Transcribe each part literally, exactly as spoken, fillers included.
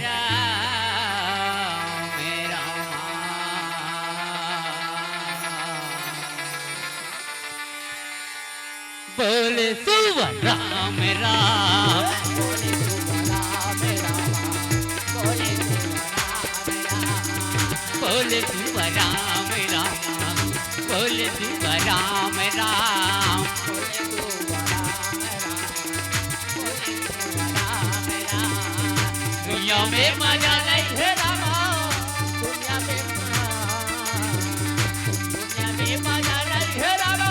राम राम। बोले सुबह राम राम। बोले सुबह राम राम। बोले सुबह राम राम। बोले सुबह राम राम। बोले सुबह राम राम। बोले सुबह राम राम। दुनिया में मजा नहीं है रामा। दुनिया में मजा नहीं है रामा।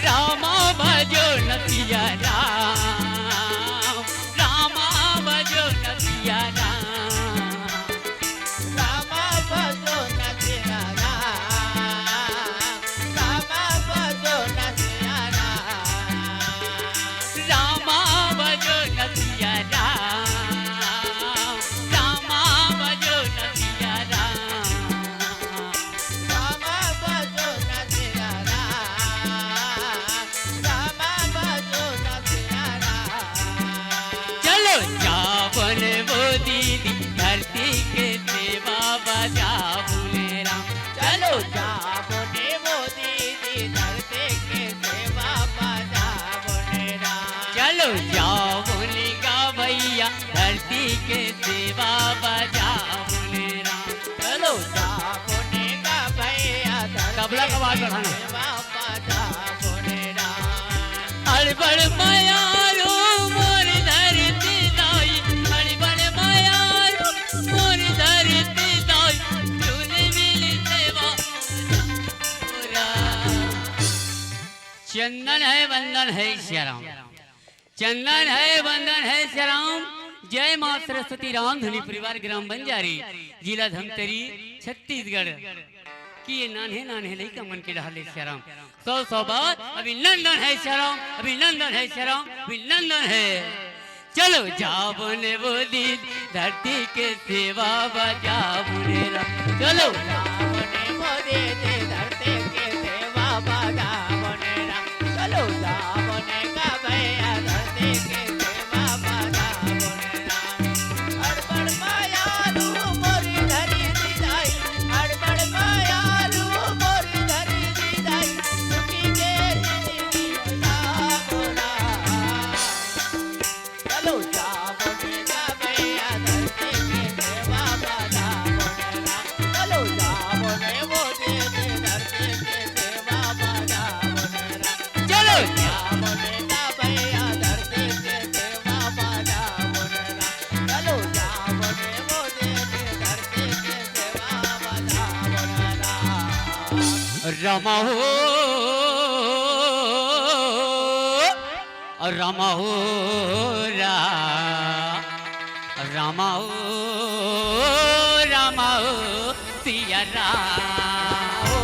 रामा भजो न सिया राम, रामा भजो न सिया राम। रामा भजो न सिया राम, रामा भजो न सिया राम। रामा भजो न सिया राम, रामा भजो न सिया राम। रामा भजो न सिया राम, रामा भजो न सिया राम। चलो जावन वो दीदी धरती के सेवा बजाबो ने राम। चलो जावन वो दीदी धरती के सेवा बजाबो ने राम। चलो जावन गा भैया धरती के सेवा बजाबो ने राम। चलो जावन गा भैया धरती तबला का आवाज बढ़ाना। सेवा बजाबो ने राम। अड़बड़ मयारू मोर धरती दाई, अड़बड़ मयारू मोर धरती दाई, झूले मिली सेवा। चंदन है, वंदन है, सिया राम। चंदन है, वंदन है, सिया राम। जय माँ सरस्वती राम धुनी परिवार, ग्राम बंजारी, जिला धमतरी, छत्तीसगढ़। कि ये नान्हे नान्हे लइका मन के डहर ले सिया राम सौ सौ बार अभिनंदन है सिया राम, अभिनंदन है सिया राम, अभिनंदन है। चलो जावन वो दीदी धरती के सेवा बजाबो ने राम। चलो जावन वो दीदी धरती के सेवा बजाबो ने राम। चलो जावन गा भैया धरती के सेवा बजाबो ने राम। अड़बड़ मयारू मोरी धरती दाई, अड़बड़ मयारू मोरी धरती दाई, सुखी के जिंदगी बजाबो ना। चलो जावन गा भैया धरती के सेवा बजाबो ने राम। चलो जावन वो दीदी धरती के सेवा बजाबो ने राम। चलो जावन गा भैया धरती के सेवा बजाबो ने राम। चलो जावन वो दीदी धरती के सेवा बजाबो ने राम। रमा हो राम हो, रा-, राम हो, राम हो, सिया राम हो,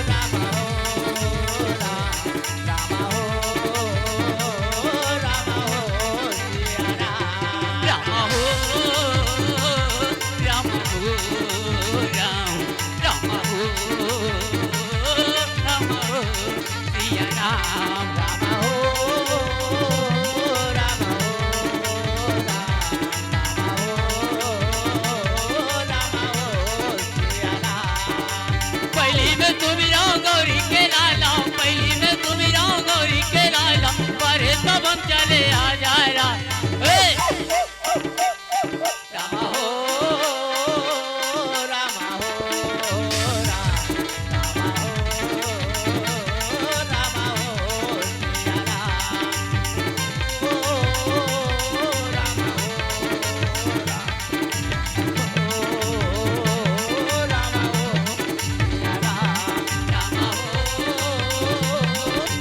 राम हो, राम, राम हो, राम हो, सिया राम। राम हो, राम हो, राम, राम हो, राम हो, सिया राम। राम हो, राम हो, राम, राम हो, राम हो, सिया राम। पहिली में सुमिरंव गौरी के लाला, पहिली में सुमिरंव गौरी के लाला, परे तब हम चले आ जाए रा। ए! राम हो, राम हो, राम, राम हो, राम हो, सिया राम। ओ राम हो, राम, ओ राम हो, सिया राम, राम हो,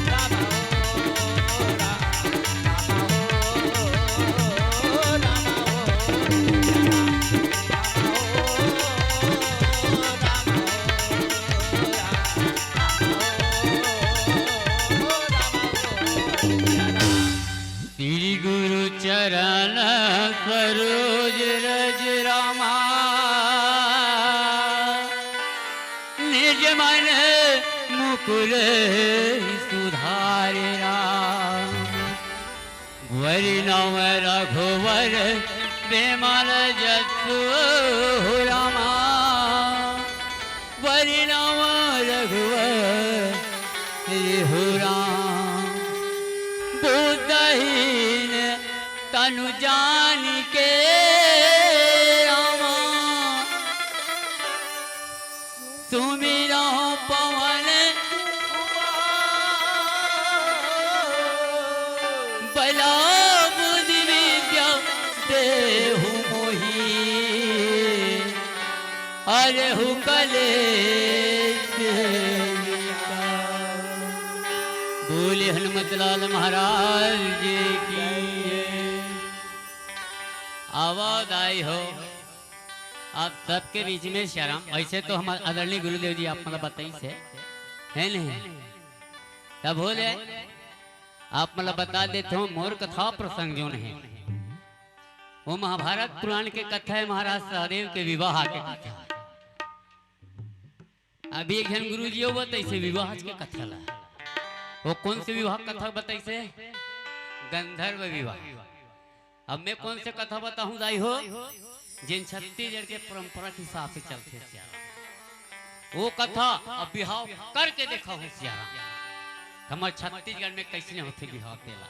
राम हो, राम। श्री गुरु चरण सरोज रज रामा, निज मन मुकुर सुधारे राम। वरि नव रघुवर बिमल जसु रामा। वरि नव रघुवर राम। बुद्धहीन तनु जानिके रामा। सुमिरंव पवन कुमार। बला बुद्धि विद्या देहु मोहि। हरहु कलेस विकार। बोले हनुमत लाल महाराज जी की। आवाज आई हो। आप सबके बीच में सिया राम, ऐसे तो हमारे आदरणीय गुरुदेव जी आप मतलब बताइस हे, है नहीं? तब हो जाए, आप मतलब बता देत हों, मोर कथा प्रसंग जोन हे, वो महाभारत पुराण के कथा हे, महाराज सहदेव के विवाह के कथा। अभी एक झन गुरुजी वो बताइस हे विवाह के कथा ला। वो कौन से विवाह कथा बताइस हे? गंधर्व विवाह। अब मैं कौन से कथा बताहूँ दाई हो, जेन छत्तीसगढ़ के परंपरा के हिसाब से चलथे सिया राम। वो कथा अब बिहाव करके देखाहूँ सिया राम, हमर छत्तीसगढ़ में कैसने होथे बिहाव तेला।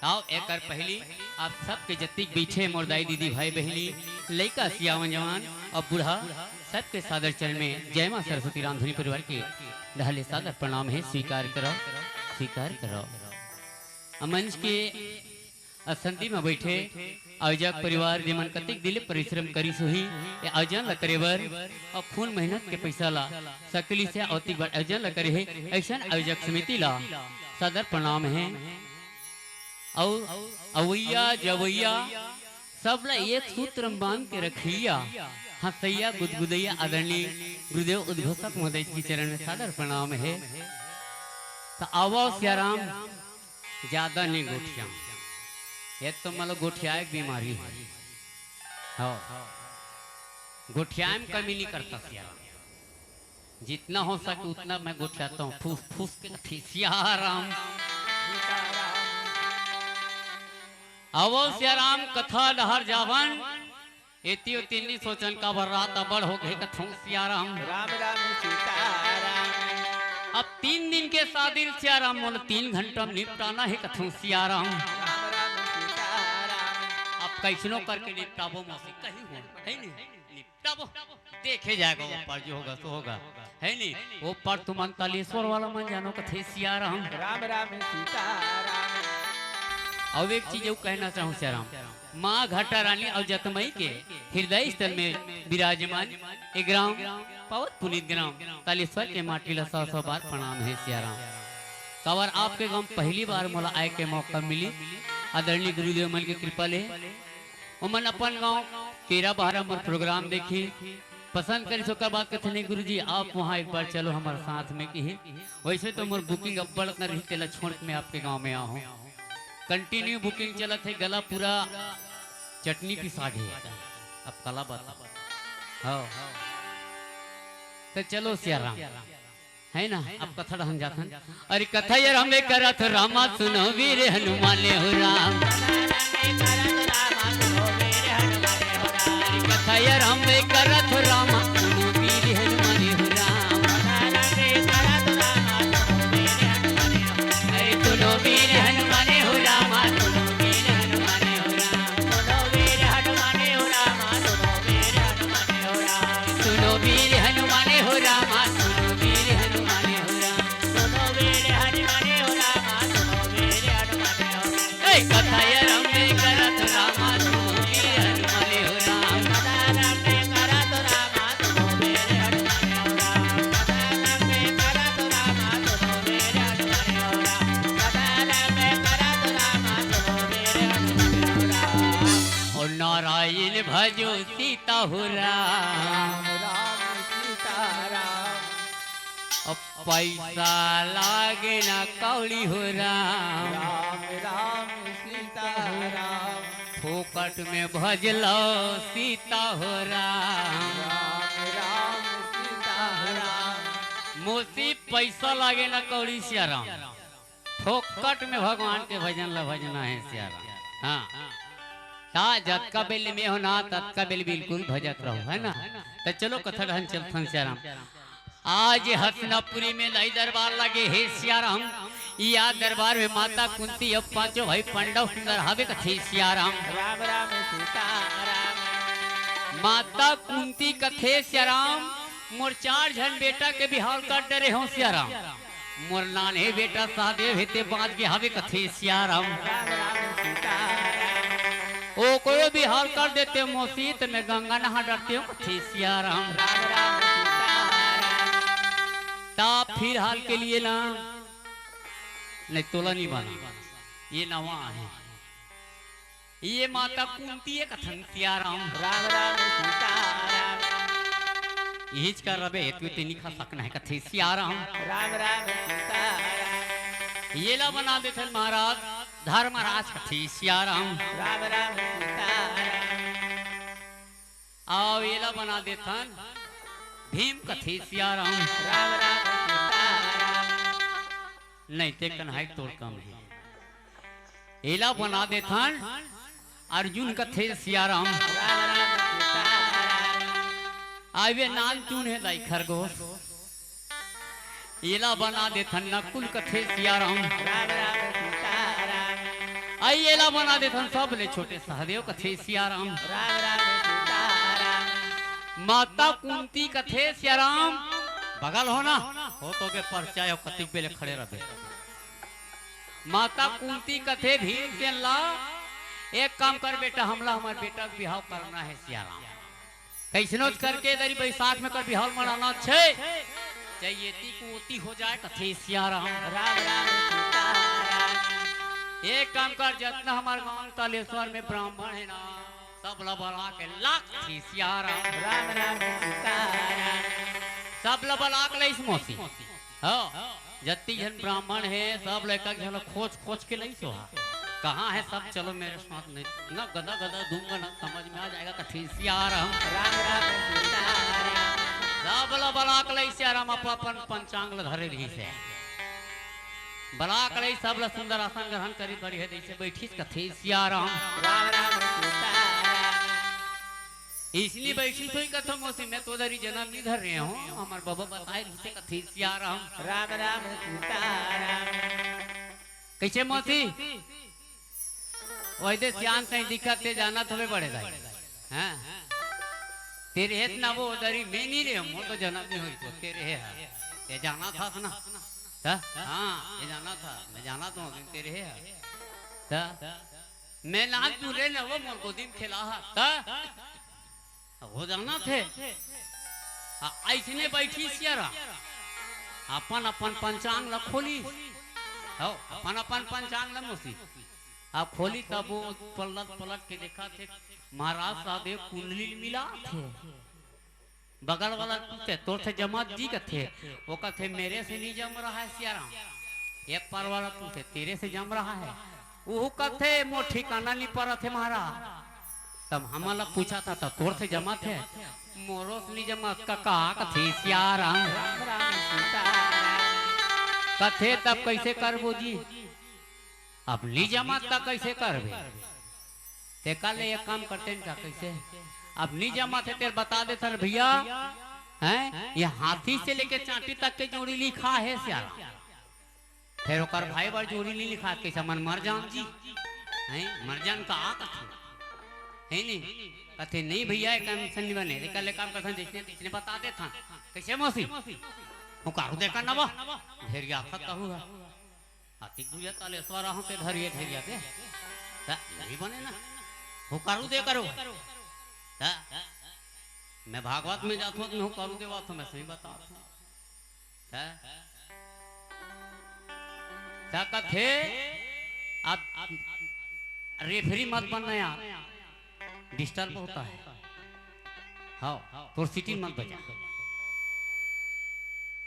आओ, एकर पहिली आप सबके जतिक पीछे मोर दाई दीदी भाई बहिनी, लइका सियावन जवान अउ बूढ़ा सबके सादर चरण में जय माँ सरस्वती रामधुनी परिवार के डहर ले सादर प्रणाम हे, स्वीकार करो, स्वीकार करो। अ मंच के अ संती में बैठे आयोजक परिवार जेमन कतेक दिल ले परिश्रम करिस होही, ये आयोजन ला करे बर अउ खून मेहनत के पैसा ला सकली से अवतिक बर आयोजन ला करे हे, ऐसन आयोजक समिति ला सादर प्रणाम हे। अउ अवैया जवैया सब ला एक सूत्र में बांध के रखैया, हंसैया गुदगुदैया आदरणीय गुरुदेव उद्घोषक महोदय जी के चरण में सादर प्रणाम हे। त आवव सियाराम, ज्यादा नहीं गोठियाव। एक तो मतलब गोठियाए के बीमारी हे। हाँ। गोठियाए में कमी नहीं करता सियाराम। जितना हो सके उतना मैं गोठियाता हूँ। फूस फूस के कथे सियाराम। आवव सियाराम कथा डहर जावन। एती ओती नी सोचन काबर रात अबड़ हो गे कथों सियाराम। राम राम सीताराम। अब तीन दिन के शादी ल सियाराम मोला तीन घंटा में निपटाना हे कथों सियाराम। राम राम सीताराम। अब कैसनो करके निपटाबो मौसी कही हो, है नी? निपटाबो। देखे जाएगा वो पार जो होगा सो होगा, है नी? वो पार तुमन तालेश्वर वाला मन जानो कथे सियाराम। राम राम सीताराम। अउ एक चीज अउ कहना चाहूँ सियाराम, माँ घाटा रानी अउ जतमई के हृदय स्थल में विराजमान ए ग्राम, पावन पुनीत ग्राम तालेश्वर के माटी ला सौ सौ बार प्रणाम हे सियाराम। काबर आपके गांव पहली बार मोला आए के मौका मिली, आदरणीय गुरुदेव मन के कृपा ले। ओमन अपन गांव केरा बहारा मोर प्रोग्राम देखी, पसंद करिस, ओकर बाद कथे, "नहीं गुरुजी, आप वहाँ एक बार चलो हमारे साथ में," किही। वैसे तो मोर बुकिंग अब्बड़ अकन रही, तेला छोड़ के मैं आपके गांव में आए हूँ। कंटिन्यू बुकिंग चलत हे, गला पूरा चटनी पिसा गे। अब काला बात। हाँ। तो चलो सियाराम। है ना, अब कथा डहन जाथन। अरे कथा यार हम करत रामा सुनो वीर हनुमान हो राम। अरे कथा यार हम करत रामा सुनो वीर हनुमान हो राम। अरे सुनो वीर हनुमान हो रामा, सुनो वीर हनुमान हो राम। सुनो वीर हनुमान हो रामा, सुनो वीर हनुमान हो राम। सुनो वीर हनुमान हो रामा, सुनो वीर हनुमान हो राम। सुनो वीर हनुमान हो रामा, सुनो वीर हनुमान हो राम। ए कथा यार हम करत रामा, सुनो वीर हनुमान हो राम। कथा यार हम करत रामा, सुनो वीर हनुमान हो राम। कथा यार हम करत रामा, सुनो वीर हनुमान हो राम। कथा यार हम करत रामा, सुनो वीर हनुमान हो राम। ओ नारायण भजो सीता हो राम। राम राम सीता राम। अब पैसा लागे ना कौड़ी हो राम। राम राम सीता राम। फोकट में भजलो सीता हो राम। राम राम सीता राम। मोसी पैसा लागे ना कौड़ी सियाराम। फोकट में भगवान के भजन ला भजना हे सियाराम। हाँ। ता जतका बेल में हो ना, ततका बेल बिल्कुल भजत रहो, है ना? तो चलो कथा डहन चलथन सियाराम। आज हसनापुरी में दाई दरबार लगे हे सियाराम। या दरबार में माता कुंती अउ पांचों भाई पांडव सुंदर हावे कथे सियाराम। राम राम सीता राम। माता कुंती कथे सियाराम, मोर चार झन बेटा के बिहाव कर डरे हो सियाराम। मोर नान्हे बेटा सहदेव हे ते बांच गे हावे कथे सियाराम। राम राम सीता राम। ओकरो बिहाव कर देते मोसी त मैं गंगा नहा डरते हो कथे सियाराम। राम राम सीता राम। ता फिलहाल के लिए ना, नहीं तोला नहीं बना, ये नवा है। ये माता कुंती हे कथन सियाराम। राम राम सीता राम। इहिच कर रबे, तू ते निखा सकना हे कथे सियाराम। राम राम सीता राम। येला बना देथन महाराज धर्मराज कथे सियाराम। राम राम सीता राम। अउ येला बना देथन भीम कथे सियाराम। राम राम सीता राम। नहीं ते कन्हई तोर कम हे। एला बना देथन अर्जुन कथे सियाराम। राम राम सीता राम। आवे नान चुन हे दाई खरगोश। एला बना देथन नकुल कथे सियाराम। राम राम सीता राम। आई एला बना देथन सबले छोटे सहदेव कथे सियाराम। राम राम सीता राम। माता कुंती कथे सियाराम। बगल हो ना, हो तो के परचा हो, कतिक बेले खड़े रहे। माता कुंती कथे भीमसेन ला, एक काम कर बेटा, हमला हमर बेटा के बिहाव करना हे सियाराम। कइसनो करके दरी बैसाख में कर बिहाव मनाना छे, चाहे एती को ओती हो जाए कथे सियाराम। राम राम सीता राम। एक काम कर, जतना हमर गांव तालेश्वर में ब्राह्मण हे ना, सब ला बला के लाख कथे सियाराम। राम राम सीता राम। सब ला बला के लइस मोसी। हाँ, जत्ती झन ब्राह्मण हे, सब ला एक झन खोज खोज के लइस हा। कहाँ हे सब, चलो मेरे साथ नहीं, ना गदा गदा दूंगा ना, समझ में आ जाएगा कथे सियाराम। राम राम सीता राम। सब ला बला के लइस सियाराम, अपन अपन पंचांग ला धरे रहिस हे। बला के लइस सब ला सुंदर आसन ग्रहण करी, बढ़िया जइसे बैठिस कथे सियाराम। राम राम सीता राम। इसने बैठी सोई कथो मोसी, मैं तो दरी जनम नहीं धर रहे हूँ, हमर बाबा बताए रहिसे कथे सियाराम। राम राम सीता राम। कइसे मोसी? वैदे सियान तई दिखत ते जानत हवे बड़े दाई। हाँ। तेरे हेत ना वो दरी में नहीं रहे, मोर तो जनम नहीं होई तो तेरे हे हा। ये जाना था ना? हाँ? हाँ, ये जाना था, मैं जाना तो हूँ, तेरे हे हा। हाँ? मैं ना तू रे ना वो मोर गोदी में खेला हा। हाँ? हो जाना थे। आ, अइसने बैठी सियारा। अपन अपन पंचांग ला खोली। हव, अपन अपन पंचांग ल मौसी। अब खोली तब वो पलट पलट के देखत हे, महाराज साहब एक कुंडली मिलात हे। बगल वाला पूछे, "तोर से जमत जी?" कथे, वो कथे, "मेरे से नहीं जम रहा है सियाराम।" एक पर वाला पूछे, "तेरे से जम रहा है?" वो कथे, "मोर ठिकाना नहीं परत हे महाराज।" तब हमन ला पूछत हे, "त तोर से जमत हे?" "मोरो से नहीं जमत का, का?" कथे सियाराम। कथे, "तब कैसे करबो जी?" "अब नहीं जमत त कैसे करबे?" तेकर ले एक काम करते हैं का, कैसे? "अब नहीं जमत हे तेल बता देथन भैया, हैं? ये हाथी से लेके चांटी तक के जोड़ी लिखा हे सियाराम।" फिर ओकर भाई बर जोड़ी नहीं लिखा, कैसे मन मर जान जी, हैं? मर जान का आ कथे, है नहीं? कथे, "नहीं भैया, एक काम से नहीं बने, तेकर ले काम करथन, जैसे तैसने बता देथन।" "कैसे मौसी?" "हुकारू दे का नवा, ढेर आफत कहू है।" अतिक बुझा तालेश्वर आहूं के धरिए धरिया दे। त नहीं बने ना। हुकारू दे करो। त मैं भागवत में जात हूं, मैं हुकारू देवात हूं, मैं सही बतात हूं। त, त कथे, अब रेफरी मत बनना यार, डिस्टर्ब होता है। हाँ, तोर सीटी मत बजा।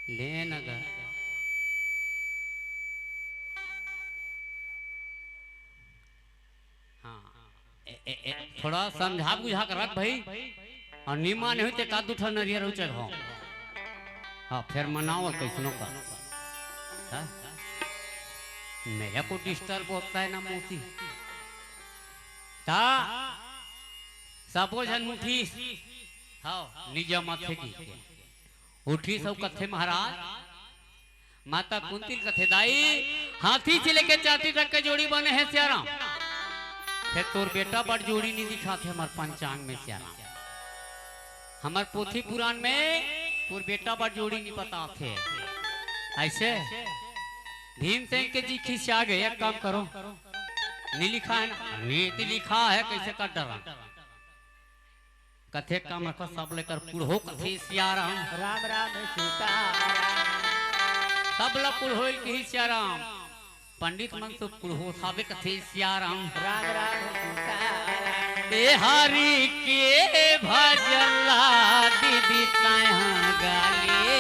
ले न गा। हाँ। ए, ए, ए, थोड़ा समझा बुझा के रख भाई। अउ नी माने होही ते का दू ठन नरियर अउ चढ़ाओ। हाँ, फेर मनाओ कइसनो का। हाँ? मेरे को डिस्टर्ब होता है ना मौसी। ता सबो झन उठिस। हाँ, निजा मत है कि। उठिस अउ कथे महाराज, माता कुंती ल कथे, "दाई, हाथी से लेके चांटी तक के जोड़ी बने हे सियाराम, फेर तोर बेटा बर जोड़ी नी दिखात हे हमर पंचांग में सियाराम। हमर पोथी पुराण में तोर बेटा बर जोड़ी नी बतात हे।" अइसे भीमसेन के जी खिसिया गे, "एक काम करो, नी लिखा हे ना?" "नी तो लिखा हे, कइसे कर डरन?" कथे काम रखो, सब लेकर पुरहो कथे सियाराम। राम राम सीताराम। सब ला पुरहोइल कही सियाराम। पंडित मन तो पुरहो साबे कथे सियाराम। राम राम सीताराम। ए हरि के भजला दीदी तैहा गाले।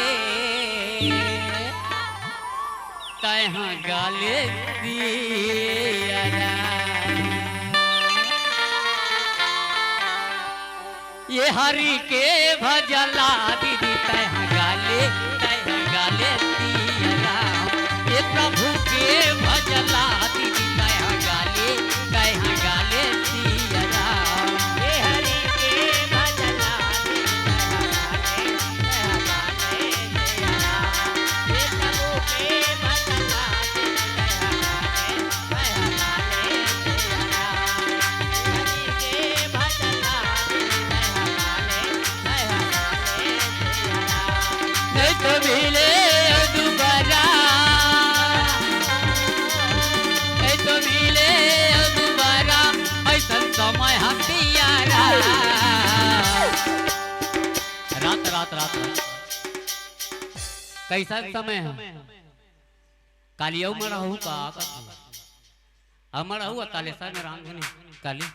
तैहा गाले सियाराम। ये हरि के भजला दीदी तैहा गाले, तैहा गाले सियाराम। ये प्रभु के भजला दीदी तैहा गाले, तैहा गाले सियाराम। ये हरि के भजला दीदी तैहा गाले, तैहा गाले सियाराम। ये प्रभु के भजला दीदी तैहा गाले, नहीं तो मिले दोबारा, नहीं तो मिले दोबारा, ऐसन समय हथियारा। रात, रात, रात, रात। कैसन समय है? काली अउ मड़हू का, अउ मड़हू तालेसर में रांधनी काली।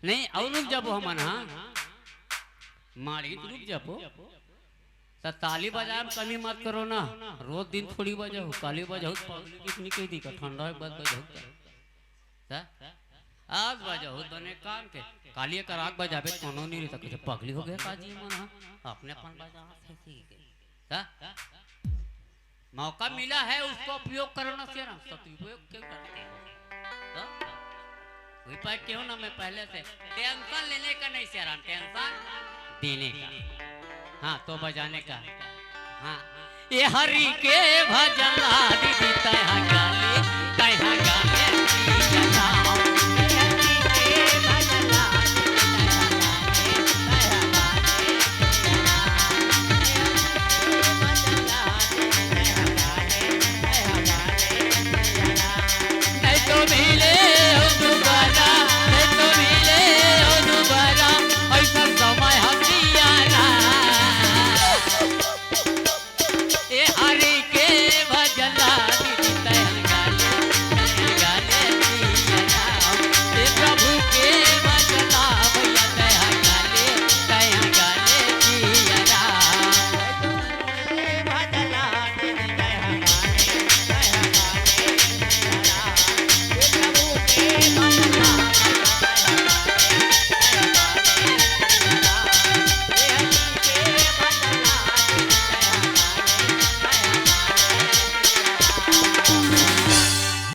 नहीं, अउ रुक जाबो हमन, हाँ। माड़ी तो रुक जाबो। त ताली बजाए में कमी मत करो ना। रोज दिन थोड़ी बजाओ, काली बजाओ, पब्लिक इतनी कह दी का ठंडा एक बात बजाओ का। त आज बजाओ बने काम के। काली कर आग बजाबे कोनो नहीं रहता, कुछ पगली हो गया का जी मन, हाँ। अपने अपन बजा से सीख गए। त मौका मिला है, उसको उपयोग करो ना सियाराम, सदुपयोग क्यों करते हो? तो वही पर क्यों ना मैं पहले से टेंशन लेने का नहीं सियाराम, टेंशन देने का। हाँ, तो बजाने का। हाँ, ये हरि के भजन ला दीदी तैहा गाले, तैहा गाले।